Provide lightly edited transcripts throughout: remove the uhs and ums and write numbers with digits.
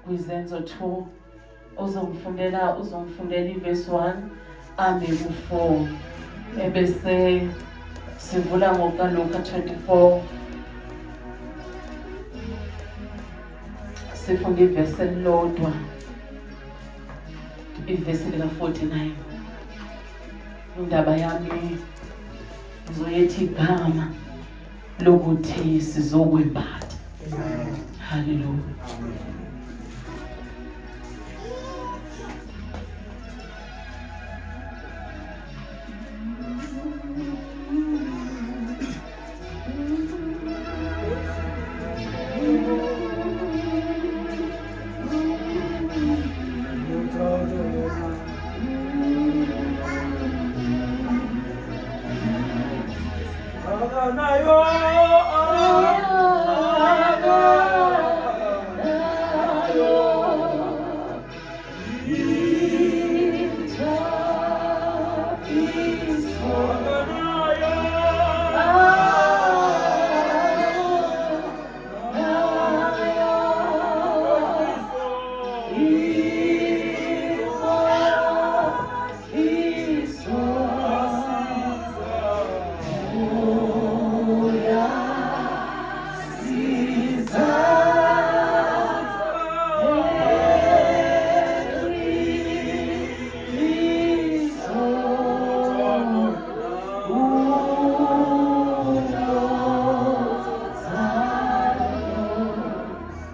kwizenzo 2 ozongifundela uzongifundela ivesi 1 ame ku-4 ebese sivula ngokaLuka 24 sifunda ivesi elilodwa ivesi lika-49 indaba yami ngizoyethi igama lokuthi sizokwembatha. Haleluya.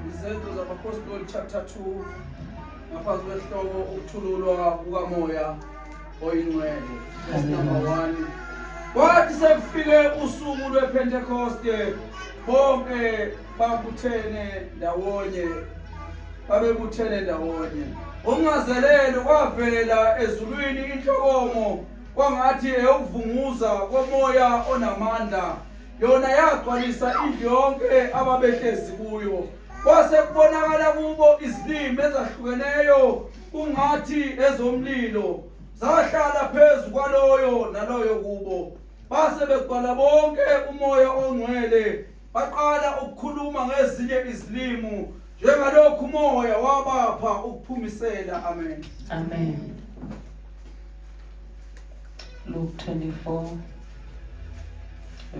Izenzo zabaPhostoli chapter 2 ngaphansi kwesihloko ukuthululwa kukaMoya oyingcwele verse number 1 Kwathi sekufike usuku lwePhentekoste bonke babuthene ndawonye babebuthene ndawonye ungazelelo kwavela ezulwini inhlokomo kwangathi eyokuvunguza komoya onamandla yona yagcwalisa indlu yonke ababehlezi kuyo kwase kubonakala kubo izilimi ezahlukeneyo kungathi ezomlilo zahlala phezu kwaloyo naloyo kubo base begcwala bonke umoya ongcwele baqala ukukhuluma ngezinye izilimu njengalokhu umoya wabapha ukuphumisela amen amen Luke 24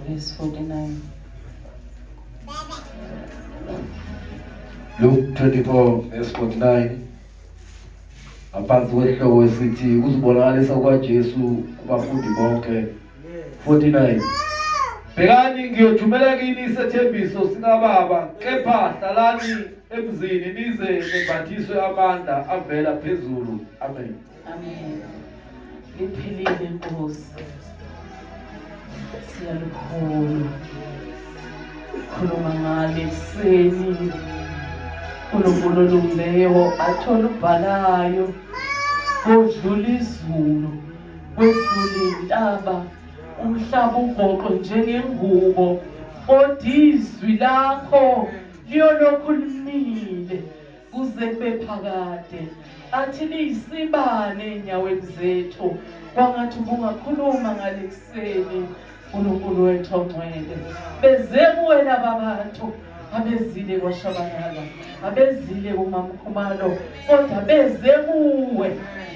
verse 49 Luke 24 verse 49 ngaphansi kwesihloko esithi ukuzibonakalisa kukaJesu kubafundi bonke 49 Bhekani ngiyothumela kini isethembiso sikaBaba kepha hlalani emzini nize nembathiswe amandla avela phezulu amen Amen. Liphilile Nkosi. Siyalukhulu. Khuluma ngale ekuseni. uNkulunkulu olungileyo athole ubhalayo kodlula izulu kwedlula intaba umhlaba ugoqwe njengengubo kodwa izwi lakho liyolokhu limile kuze kube phakade athi liyisibane enyaweni zethu kwangathi ubungakhuluma ngalekuseni uNkulunkulu wethu ongcwele beze kuwe laba bantu abezile kwaShabalala abezile kuMamkhumalo kodwa beze kuwe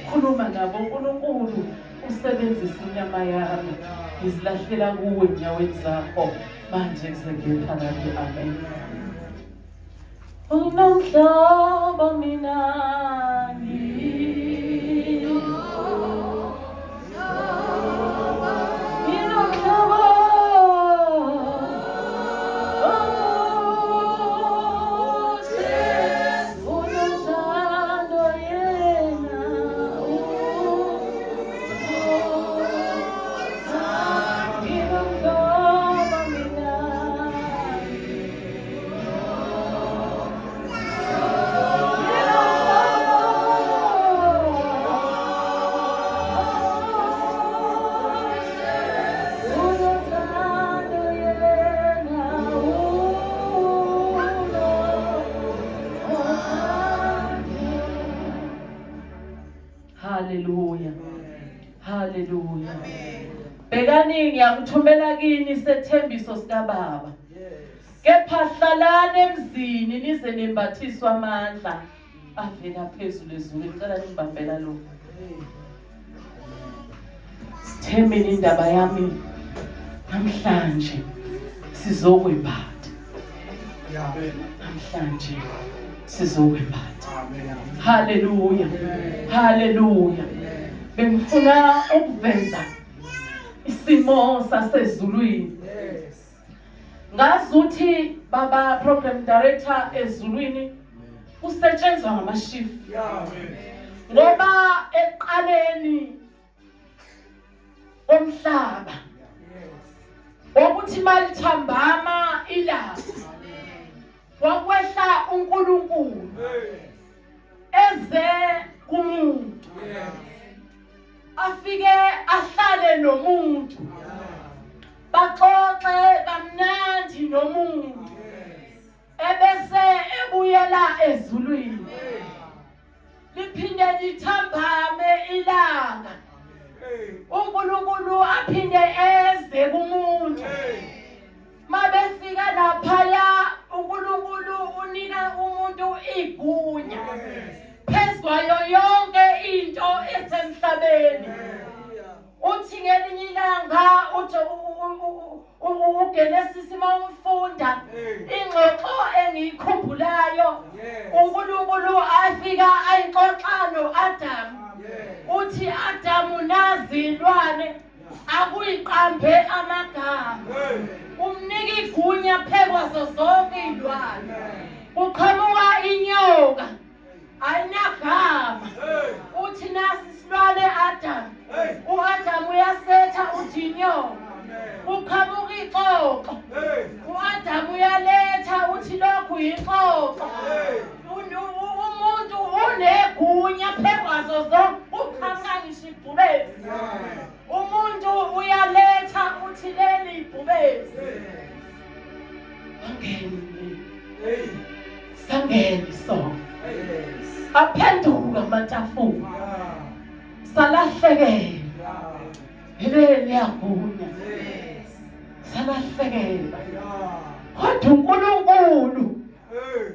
khuluma nabo uNkulunkulu usebenzise inyama yami ngizilahlela kuwe enyaweni zakho manje kuze kube phakade amen Unomhlobo mina Hallelujah. Hallelujah. Bhekani ngiyakuthumela kini isethembiso sikaBaba. Kepha hlalani emzini nize nembathiswe amandla. Avela phezulu ezulwini. Ngicela ningibambela lo. Sithemeni indaba yami namhlanje sizokwembatha. Namhlanje sizokwembatha. Haleluya. Haleluya. Bengifuna ukuveza isimo sasezulwini. Ngazuthi baba program director ezulwini kusetshenzwa ngamashift. Ngoba ekuqaleni omhlaba okuthi malithambama ilanga wakwehla uNkulunkulu eze kumuntu afike ahlale nomuntu baxoxe kamnandi nomuntu ebese ebuyela ezulwini liphinde lithambame ilanga uNkulunkulu aphinde eze kumuntu mabefika laphaya uNkulunkulu unika umuntu igunya phezu kwayo yonke into esemhlabeni uthi ngelinye ilanga uthi uGenesis uma umfunda ingxoxo engiyikhumbulayo uNkulunkulu afika ayixoxa noAdamu uthi Adamu nazi ilwane akuyiqambe amagama umnika igunya phekwazo zonke izilwane kuqhamuka inyoka ayinagama uthi nasi isilwane Adam uAdam uyasetha uthi inyoka kuqhamuka ixoxo uAdam uyaletha uthi lokhu yixoxo umuntu unegunya phekwazo zonke kuqhamuka ngisho ibhubesi umuntu uyaletha uthi leli ibhubesi wangena sangena isono aphenduka amatafula salahlekela helele yagunya salahlekela kodwa uNkulunkulu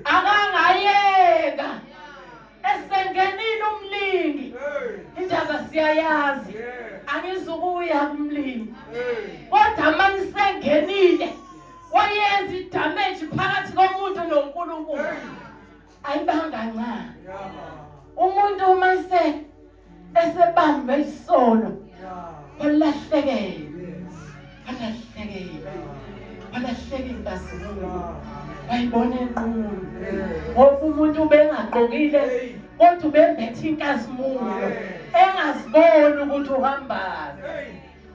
akangayeka esengenile umlingi indaba siyayazi angizukuya kumlingi kodwa manisengenile wayenza idamage phakathi komuntu noNkulunkulu ayibanga ncane umuntu uma ese esebambe isono walahlekela walahlekela walahleka inkazimulo wayibona enqunu ngoba umuntu ubengagqokile kodwa ubembethe inkazimulo engaziboni ukuthi uhambani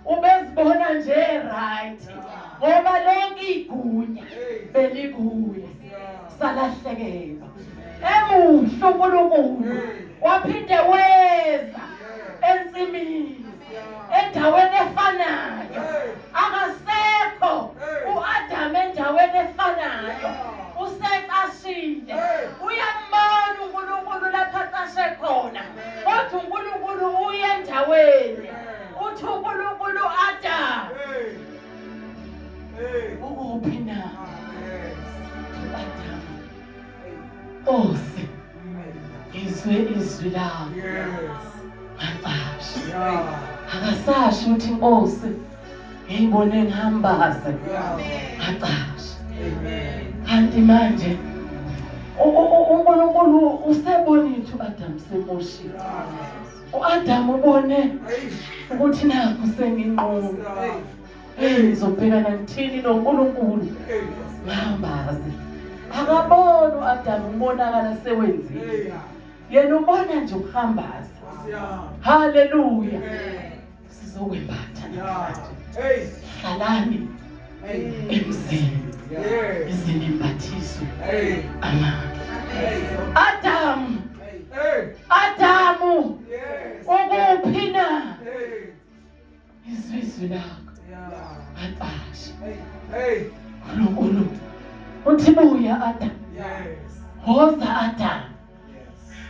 ubezibona nje right ngoba lonke igunya belikuye salahlekelwa emuhle uNkulunkulu waphinde weza ensimini endaweni efanayo akasekho uAdam endaweni efanayo usecashile uyambona uNkulunkulu lapha acashe khona kodwa uNkulunkulu uye endaweni uthi uNkulunkulu Adam ukuphi na Adam Nkosi ngizwe izwi lakho ngacasha akasasho ukuthi Nkosi ngiyibone ngihambaze ngacasha kanti manje uNkulunkulu usebonile uAdam semoshile U-Adamu ubone ukuthi nakhu senginqunu. Hey, ngizobhekana ngithini noNkulunkulu? Ngihambaze. Akaboni u-Adamu umonakala sewenzile. Yena ubona nje ukuhambaza. Haleluya. Sizokwembatha namhlanje. Hlalani emzini. Izini imbathiswe amandla. Adamu. Adamu. Ukuphi na? Izwi izwi lakho. Acasha. Nkulunkulu. Uthi buya Adam. Woza Adam.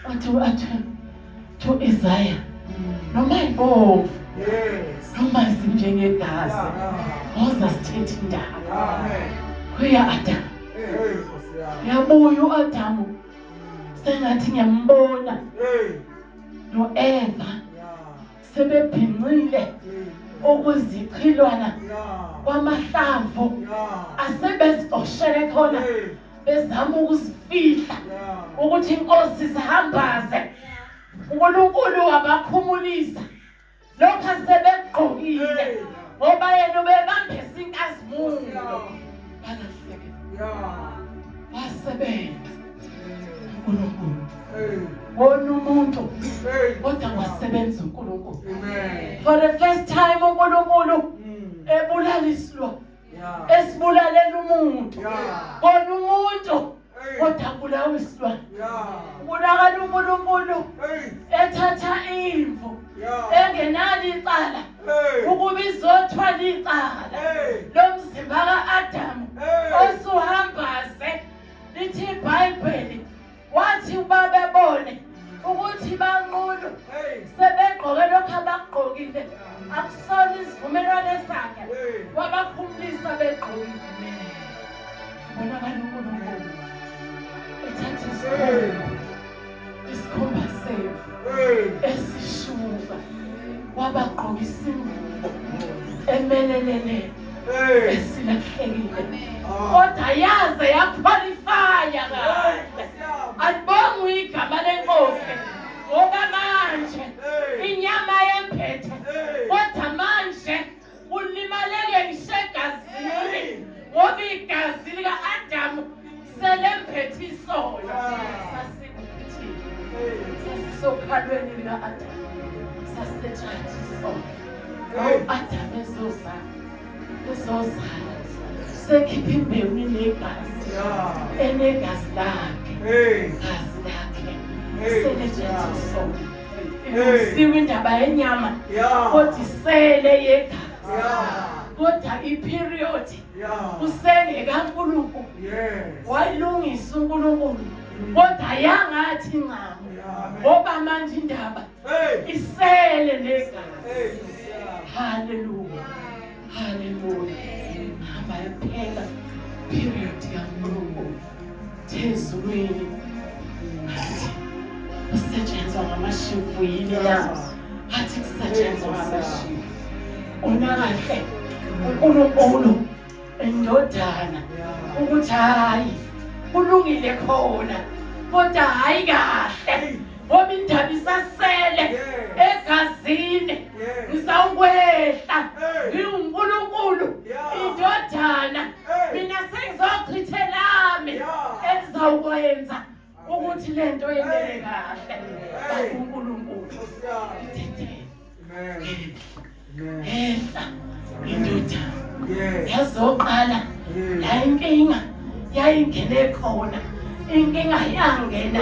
Wathi athi to Isaiah noma ibomvu noma zinjengegazi woza sithethe indaba. Kuya Adam. Yabuya uAdamu. Sengathi ngiyambona no-Eva sebebhincile okuzichilwana kwamahlamvu asebezicoshele khona bezama ukuzifihla ukuthi inkosi sihambaze uNkulunkulu wabakhumulisa lokho asebekugqokile ngoba yena ubebambisa inkazimulo balahleke wasebenza uNkulunkulu wona umuntu kodwa wasebenza uNkulunkulu for the first time uNkulunkulu mm. ebulala isilwa esibulalela umuntu kona umuntu kodwa kubulawa isilwane kubonakala uNkulunkulu ethatha imvu engenalo icala ukuba izothwala icala lomzimba ka-Adamu osuhambaze lithi iBhayibheli wathi babebone ukuthi banqunu sebegqoke lokhu abakugqokile akusona isivumelwano sakhe wabakhumulisa begqokile bonakala uNkulunkulu ethatha isikhumba isikhumba semvu esishuka wabagqokisa ingubo emelelele esilahlekile kodwa yaze yakhwalifaya kahle alibongwe igama lenkosi ngoba manje inyama yemphethe kodwa manje ulimaleke ngisho egazini ngoba igazi lika-Adamu selemphethe isono sasikuphithile sasisokhalweni lika-Adamu sasetshathi isono u-Adamu ezozala ezozala sekhipha imbewu inegazi enegazi lakhe gazi lakhe seletshathi isono ilungisiwe indaba yenyama kodwa isele yegazi kodwa iperiod usengekaNkulunkulu wayilungisa uNkulunkulu kodwa yangathi ncamo ngoba manje indaba isele negazi haleluya haleluya hamba yaphela period kaNkulunkulu thezulwini athi kusetshenzwa ngamashifu yini na athi kusetshenzwa ngamashifu unakahle uNkulunkulu indodana ukuthi hayi kulungile khona kodwa hayi kahle ngoba indaba isasele egazini ngisawukwehla ngiwuNkulunkulu indodana mina sengizochithelami elizawukwenza ukuthi lento yenzeke kahle uNkulunkulu ithethele ehla indoda yazoqala la inkinga yayingene khona inkinga yangena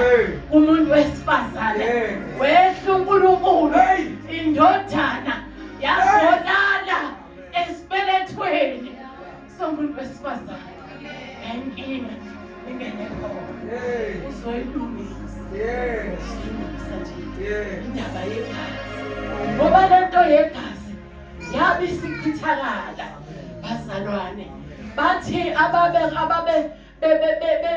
kumuntu wesifazane wehla uNkulunkulu indodana yazolala esibelethweni somuntu wesifazane inkinga ingene khona uzoyilungisa uzoyilungisa nje indaba yegazi ngoba le nto yegazi yabe isichithakala bazalwane bathi ababe ababe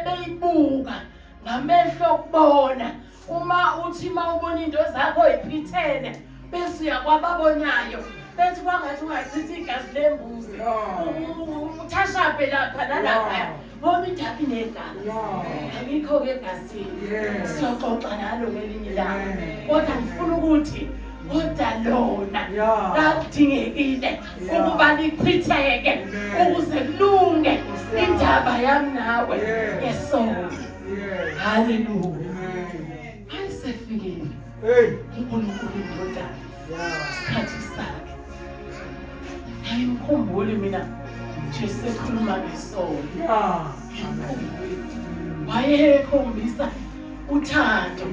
beyibuka ngamehlo okubona uma uthi uma ubona into zakho iphithene bese uyakwababonayo bethi kwangathi ungachitha igazi lembuzi uthashabhe lapha nalapha ngoba indaba inegazi angikho-ke egazini siyoxoxa nalo ngelinye ilanga kodwa ngifuna ukuthi kodwa lona lakudingekile ukuba lichitheke ukuze kulunge indaba yami nawe ngesono Haleluya. Hayi sefikile. Hey, uNkulunkulu indodana. Isikhathi sakhe. Angimkhumbuli mina nje sekhuluma ngesono. Yeah. Ngimkhumbuli. Wayekhombisa uthando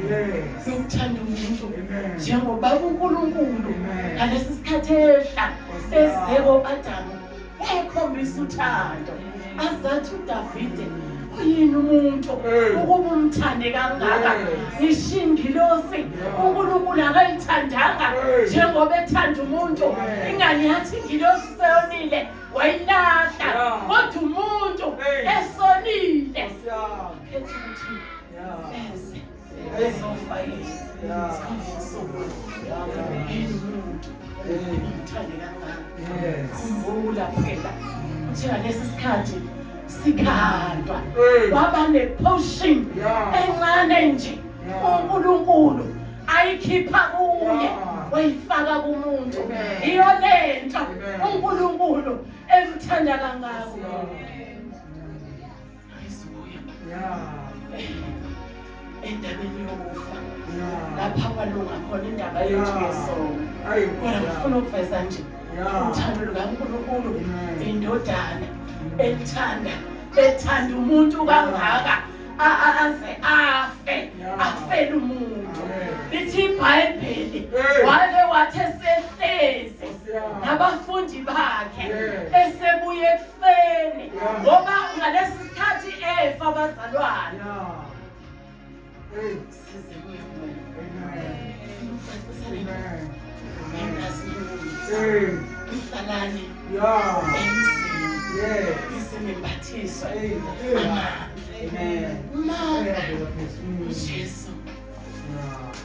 lokuthanda umuntu njengoba uNkulunkulu ngalesi sikhathi ehla ezeko Adamu wayekhombisa uthando azathi uDavide uyini umuntu ukuba umthande kangaka ngisho ingilosi uNkulunkulu akayithandanga njengoba ethanda umuntu ingane yathi ingilosi seyonile wayilahla kodwa umuntu esonile khetha ukuthi eze Ezofa yena. Isikhundleni somuntu. Yena umuntu. Umthande kangaka. Khumbula phela. Uthi ngalesi sikhathi sikhandwa. Waba ne-potion encane nje. uNkulunkulu ayikhipha kuye wayifaka kumuntu. Iyo lento uNkulunkulu emthanda kangako. Ayizuya. Endabeni yokufa lapha kwalunga khona indaba yethu yesono. Kodwa ngifuna ukuveza nje uthando lukaNkulunkulu indodana elithanda ethanda umuntu kangaka aze afe afele umuntu. Lithi iBhayibheli wake wathi esehlezi nabafundi bakhe esebuye ekufeni ngoba ngalesi sikhathi efa abazalwane. Size Hlalani emzini isemembathiswa amandla. Ma uJesu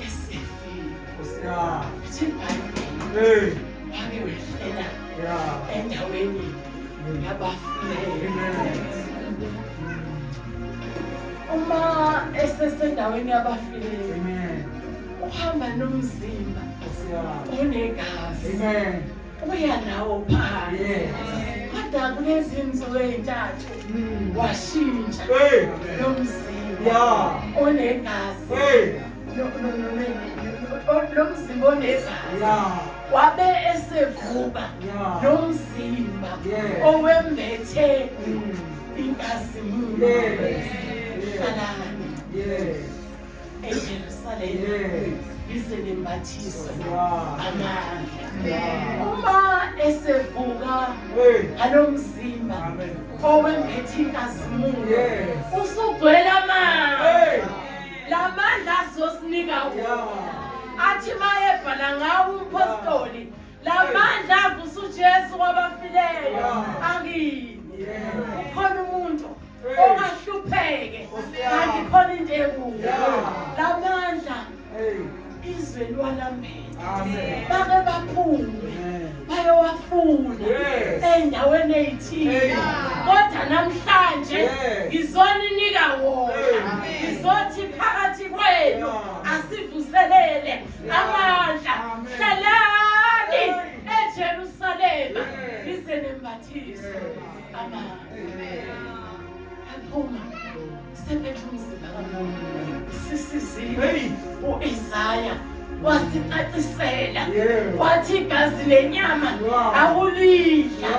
esefile. Ithi iBhayibheli wake wehlela endaweni yabafileyo. Uma esesendaweni yabafileyo uhamba nomzimba onegazi uya nawo phansi kodwa kulezi nsuku ey'ntathu washintsha lo mzimba onegazi lo mzimba onegazi wabe esevuka lo mzimba owembethe inkazimulo. Hlalani eJerusalema lize lembathiswe amandla. Uma esevuka ngalo mzimba owembethe inkazimulo usugcwele amandla. La mandla azosinika wona. Athi mayebhala ngawo umphostoli la mandla avusa uJesu kwabafileyo angini. Ukhona umuntu ongahlupheke kanti khona into ekuyo. La mandla izwe liwalambele. Bake baphume bayowafuna ey'ndaweni ey'thile kodwa namhlanje ngizoninika wona. Ngizothi phakathi kwenu asivuselele amandla. Hlalani eJerusalema nize nembathiswe amandla. Aphuma sephethe umzimba kamuntu. Sisizile u-Isaya wasicacisela wathi igazi lenyama akulidla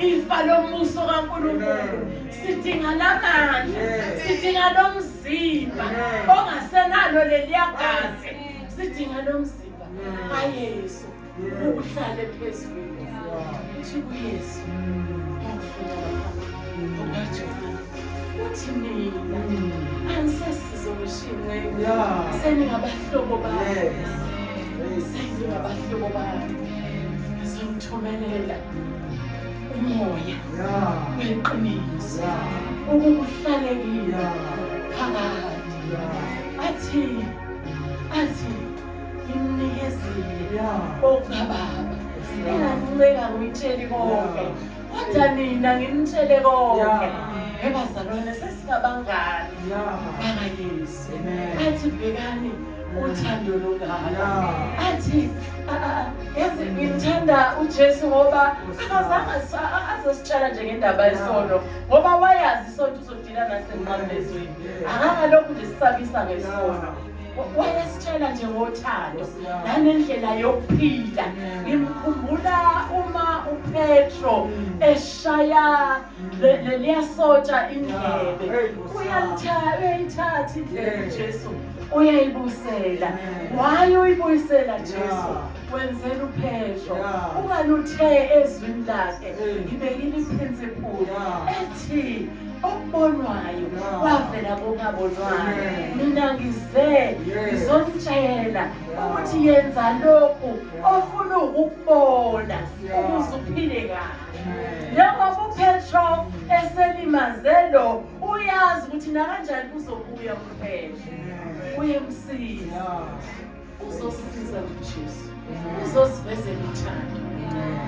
ifa lombuso kaNkulunkulu. Sidinga lamandla, sidinga lomzimba ongasenalo leliya gazi, sidinga lomzimba kaYesu ukuhlale phezulu. Uthi kuYesu ngokufunda lapha okukaJohane uthi nina anisesizo ngisho inceku, seningabahlobo bami, seningabahlobo bami. Ngizonithumelela umoya weqiniso ukuba uhlale kini phakade. Athi athi ngimnikezile okukababa, enganceka ngiyitsheli konke, kodwa nina nginitshele konke. Ebazalwane sesingabangani bakaYesu. Athi bhekani uthando lungaka. Athi yazi ngimthanda uJesu ngoba akazange azositshela nje ngendaba yesono, ngoba wayazi isonto uzodila nasemnqamlezweni. Akangalokhu nje sisabisa ngesono. Wayesitshela nje ngothando nanendlela yokuphila. Ngimkhumbula uma uPetro eshaya leliya sotsha indlebe, uyayithatha indlebe uJesu uyayibuyisela. Why uyibuyisela Jesu? Wenzela uPetro. Ungaluthe ezwini lakhe ngibekile iprinciple ethi okubonwayo kwavela kungabonwayo. Mina ngize ngizonitshela ukuthi yenza lokhu ofuna ukukubona ukuze uphile kahle. Njengoba uPetro eselimaze lo Uyazi ukuthi nakanjani kuzobuya kuphela. Uyemsiza. Uzosiza uJesu. Uzosivezela uthando.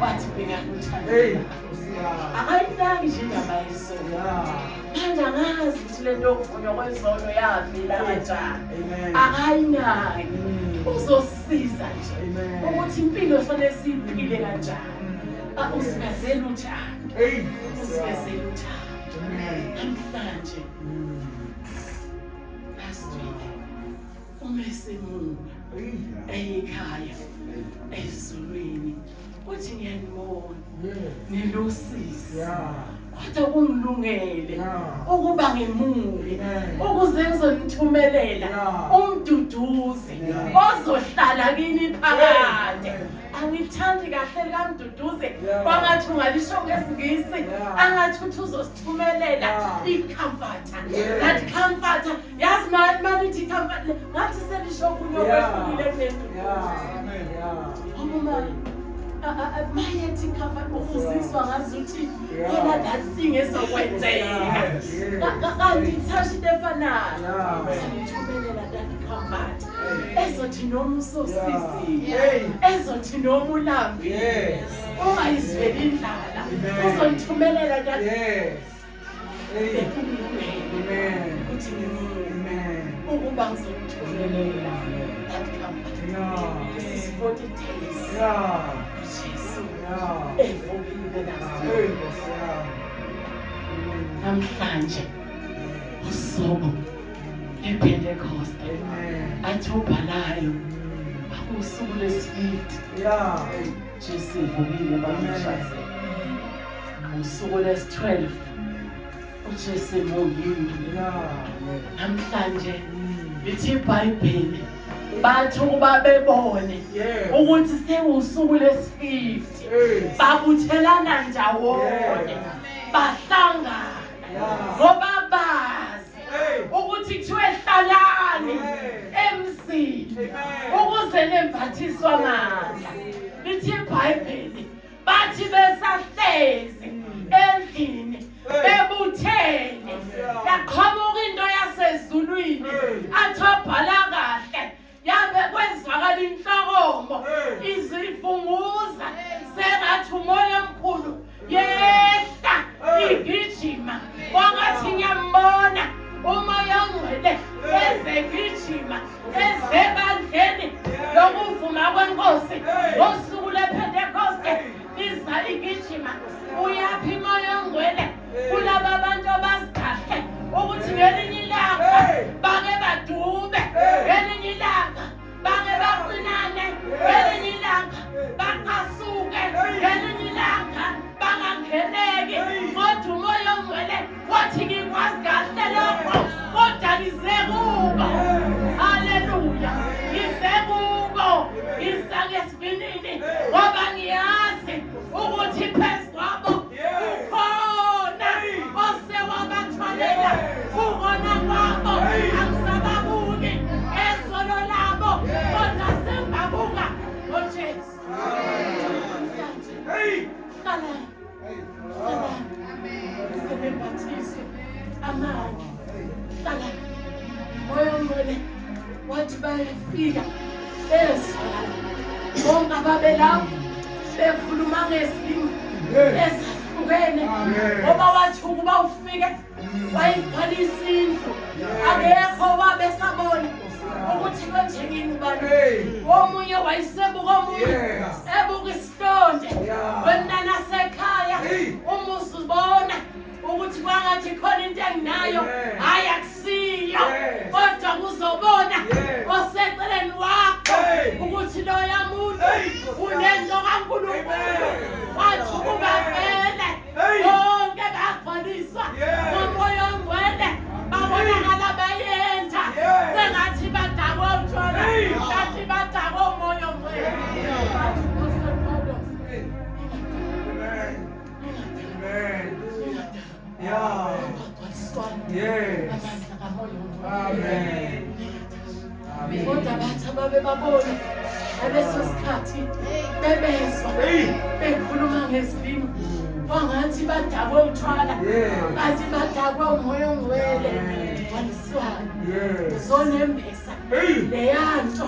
Wathi bhekani uthando. Akayinaki nje indaba yesono. Manje angazi ukuthi le nto yokuvunywa kwezono yavela kanjani. Akayinaki. Uzosiza nje ukuthi impilo fanele siyiphile kanjani. Usivezela uthando. Usivezela uthando. Namhlanje last week uma esemuka eyikhaya ezulwini uthi ngiyanibona nilusizi kodwa kungilungele ukuba ngemuke ukuze ngizonithumelela umduduzi ozohlala kini phakade. Angithandi kahle likamduduze kwangathi ungalisho ngesingisi angathi uthi uzosithumelela i-comforter that comforter yazi manithi comfort ngathi selisho okunye okwehlukile kunenduduzo ngoba mayethi comfort uzizwa ngazuthi khona that thing ezokwenzeka kanti ithasha into efanayo sangithumelela that comfort ezothi noma usosizile ezothi noma ulambile ungayizweli indlala uzonithumelela that ukuthi ukuba ngizonithumelela that comfort. This is 40 days. Jesu evukile namhlanje usuku ePentecost athi ubhalayo akusuku lesi-50 Jesu evukile bamshaze usuku lesi-12 uJesu emukile namhlanje lithi iBhayibheli bathi ukuba bebone ukuthi sewusuku lesi-50 babuthelana ndawonye bahlangana ngoba bazi ukuthi kuthiwe hlalani emzini ukuze nembathiswa amandla lithi iBhayibheli bathi besahlezi endlini bebuthene yaqhamuka into yasezulwini athi obhala kahle yabe kwezwakala inhlokomo izifunguza sengathi umoya omkhulu yehla igijima kwangathi ngiyambona umoya ongcwele ezegijima ezebandleni lokuvuma kwenkosi ngosuku lwePentekoste iza igijima uyaphi moya ongcwele kulaba bantu abazi kahle ukuthi ngelinye ilanga bake badube ngelinye ilanga bake baqinane ngelinye ilanga baqasuke ngelinye ilanga bangangeneki kodwa umoya ongcwele wathi ngikwazi kahle lokho kodwa ngize kubo haleluya ngize kubo ngiza ngesivinini ngoba ngiyazi ukuthi phezu kwabo ukhona osewabathwalela ukona kwabo angisababuki ngesono labo kodwa sengibabuka ngojesu Qala. Sebembathiswe amandla. Qala. Moya ongcwele wathi bayafika bezwa bonke ababelapho bekhuluma ngezilimi ezahlukene ngoba wathi ukuba ufike wayigcwalisa indlu akekho wabesabona ukuthi konje ngingubani omunye wayesebuka omunye ebuka isihlonde wemntana sekhaya uma uzubona ukuthi kwangathi khona into enginayo hhayi akusiyo kodwa kuzobona oseceleni wakho ukuthi loya muntu unento kaNkulunkulu wathi ukuba vele bonke bagcwaliswa ngomoya ongcwele babonakala bayenza sengathi badakwe utshwala kanti badakwe umoya ongcwele. Kodwa bathi ababebabona ngaleso sikhathi bebezwa bekhuluma ngezilimi. Kwangathi badakwe utshwala, kanti badakwe umoya ongcwele. Divaniswana uzonembesa leya nto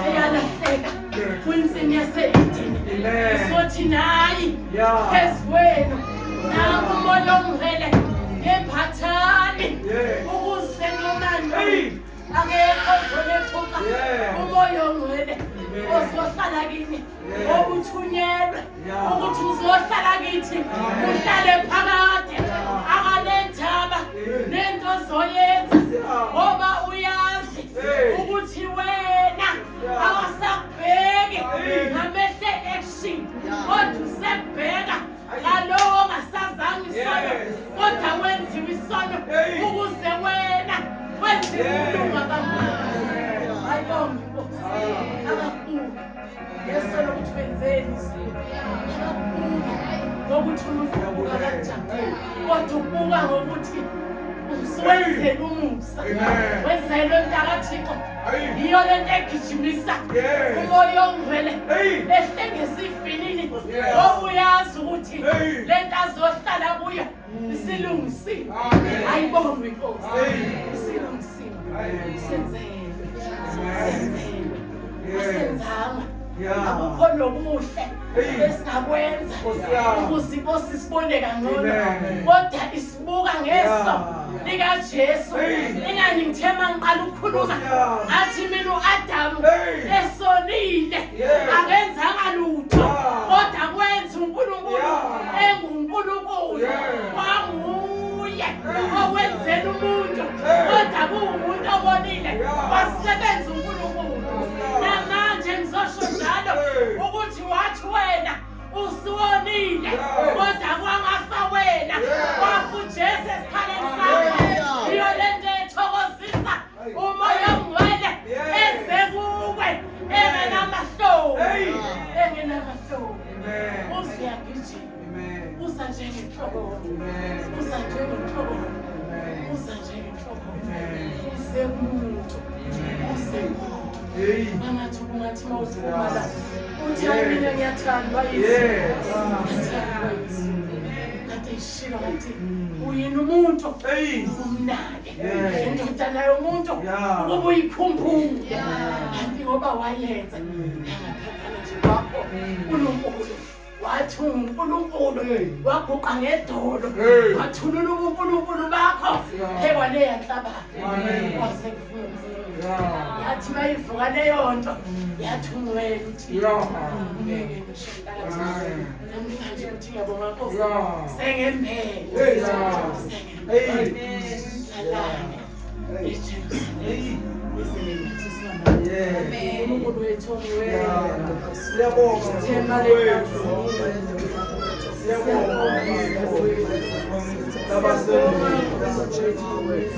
eyalahleka kwintsimi yase-Edeni, izothi nayi phezu kwenu nangu umoya ongcwele, yembathani ukuze noma akekho ozonethuka umoya ongcwele ozohlala kini, obuthunyelwe ukuthi uzohlala kithi uhlale phakade. Akanendaba nento ozoyenza ngoba uyazi ukuthi wena awasakubheki ngamehlo action, kodwa usekubheka ngalowo ongasazange isono, kodwa wenziwe isono ukuze wena wenziwe ukulunga kaNkulunkulu. Ayibonge inkosi. Akakubuki ngesono ukuthi wenzeni isono, akakubuki ngokuthi umuntu ubuka kanjani, kodwa ubuka ngokuthi usuwenzela umusa, wenzelwe mntakaThixo. Yiyo lento egijimisa umoya ongcwele ehle ngesivinini, ngoba uyazi ukuthi lento azohlala kuyo isilungisiwe. Ayibongwe inkosi, isilungisiwe, senzelwe, senzelwe, asenzanga. Akukho nokuhle esingakwenza ukuze inkosi sibone kangcono, kodwa isibuka ngeso likaJesu. Ingani ngithe mangiqala ukukhuluma athi mina u-Adamu esonile akenzanga lutho, kodwa kwenza uNkulunkulu enguNkulunkulu, kwanguye owenzela umuntu, kodwa kuwumuntu obonile wasebenza uNkulunkulu. Namanje ngizosho njalo ukuthi wathi wena usuwonile, kodwa kwangafa wena, wafa uJesu esikhaleni sakho. Iyo lento ethokozisa umoya ongcwele eze kuwe engenamahloni, engenamahloni. Uze uyagijima, uza njengenhlokolo, uza njengenhlokolo, uza njengenhlokolo, uze kumuntu, uze kumuntu. Angathi ungathi uma uphuma la uthi hayi, mina ngiyathandwa yiso, ngiyathandwa yiso. Kade ishilo ngathi uyini umuntu umnake, indodana yomuntu ukuba uyikhumbule, kanti ngoba wayenza yangaphathana nje kwakho uNkulunkulu wathi unguNkulunkulu, waguqa ngedolo wathulula ubuNkulunkulu bakho phekwa leya nhlabathi, wase kuvuka. Yathi mayivuka leyo nto yathi ungcwele uThixo. Ngeke ngisho mntakaThixo namhlanje ukuthi ngiyabonga Nkosi, sengembele, sengembele. Hlalani eJerusalema uNkulunkulu wethu ongcwele. Siyabonga. Themba wethu. Siyabonga.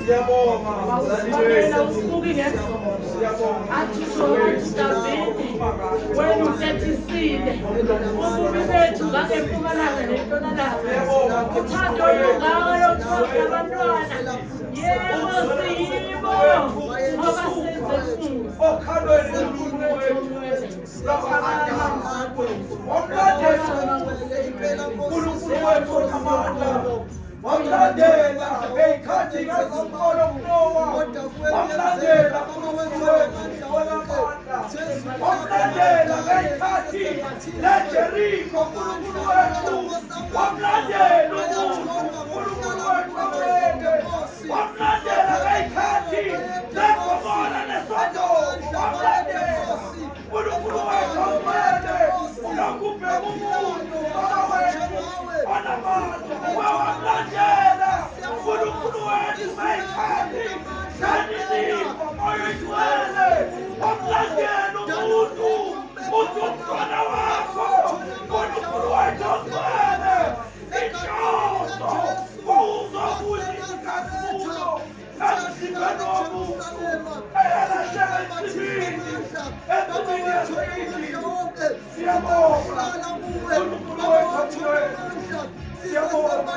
Siyabonga. Wena usibuki ngezolo, athi usokuthi Davide, wena usethisile ububi bethu ngangempumalanga nentshonalanga. Uthando olungaka lokuthola abantwana, yebo siyibo ngoba senze umusa. Okhalweni wethu wamlandela uNkulunkulu wethu onamandla, wamlandela ngey'khathi zezikolo kuNowa, wamlandela uNkulunkulu wethu onamandla, wamlandela ngey'khathi zeJeriko uNkulunkulu wethu, wamlandela uNkulunkulu wethu ongcwele, wamlandela ngey'khathi zeGomora neSodoma, wamlandela uNkulunkulu wethu ongcwele. Ulokhu ubheka umuntu, Baba wethu onamandla, wamlandela uNkulunkulu wethu ngey'khathi zeniniva, Moya oyingcwele, wamlandela umuntu, uthi umntwana wakho uNkulunkulu wethu ongcwele, inhloso uwuzobuyisa inkazimulo emzimbeni womuntu eyalahleka ensimini, ensimini yase-Edeni. Siyabonga uNkulunkulu wethu ongcwele, siyabonga.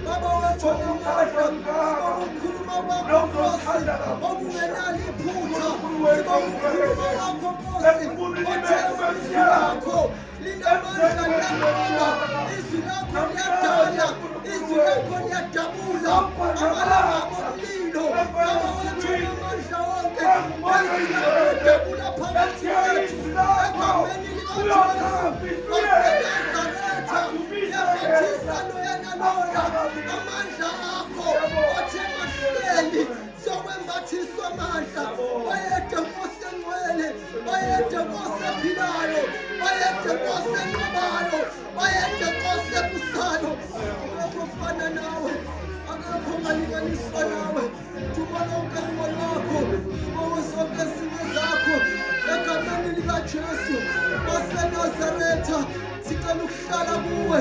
Baba wethu onamandla, ukukhuluma kwakho Nkosi okungenalo iphutha. Sibonga ukukhuluma kwakho Nkosi, othe izwi lakho linamandla liyanqoba, izwi lakho liyadala, izwi lakho liyadabula amalanga omlilo, Baba wethu onamandla wonke, izwi lakho lidabula phakathi kwethu egameni likaJesu waseNazaretha, yembathisa loya naloya amandla akho othe mahleli siyokwembathiswa amandla. Bayede Nkosi engcwele, bayede Nkosi ephilayo, bayede Nkosi enqobayo, bayede Nkosi ebusayo. Akekho ofana nawe, akekho ongalinganiswa nawe. Duma lonke lwakho, sibonge zonke izimo zakho egameni likaJesu waseNazaretha. Sicela ukuhlala kuwe.